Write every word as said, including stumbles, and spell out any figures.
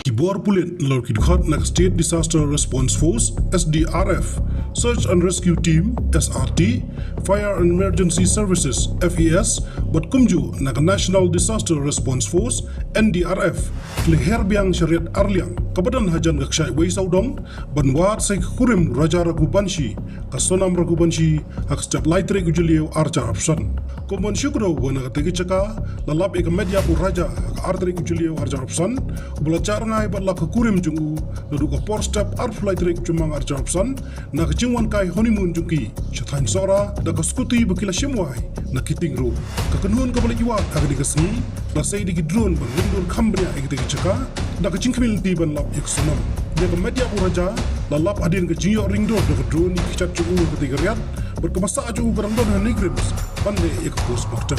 Ki bor pulit nalor ki dkhot na ka State Disaster Response Force, S D R F, Search and Rescue Team, S R T, Fire and Emergency Services, F E S, bad kumjuh na ka National Disaster Response Force, N D R F, ki la her biang sha riat arliang kaba don hajan ka kshaid Wei Sawdong ban wad sa ïa ka kurim Raja Raghuvanshi, ka Sonam Raghuvanshi, ha ka step lai tarik u Jylliew arhajar arphew san. Kum ban shu kdew ba na katei ka jaka la lap ïa ka met ïap u Raja ha ka ar tarik u Jylliew arhajar arphew san, uba la jah rngai bad lap ka kurim jong u naduh ka por step arphew lai tarik u Jymmang arhajar arphew san, na ka jingwan kai honeymoon jong ki sha thaiñ Sohra da ka scooty ba ki la shim wai na Kiting Road. Ka kynhun kaba la ïwad ha kane ka sngi la sei da ki drone ban ring dur kham bniah ïa katei ka jaka da ka jingkhmih lynti ban lap ïa ka Sonam. Ïa ka met ïap u Raja la lap hadien ka jingïoh ring dur da ka drone ïa ki kjat jong u ha katei ka riat, bad kaba sah jong u ka dang don ha NEIGRIHMS ban leh ïa ka postmortem.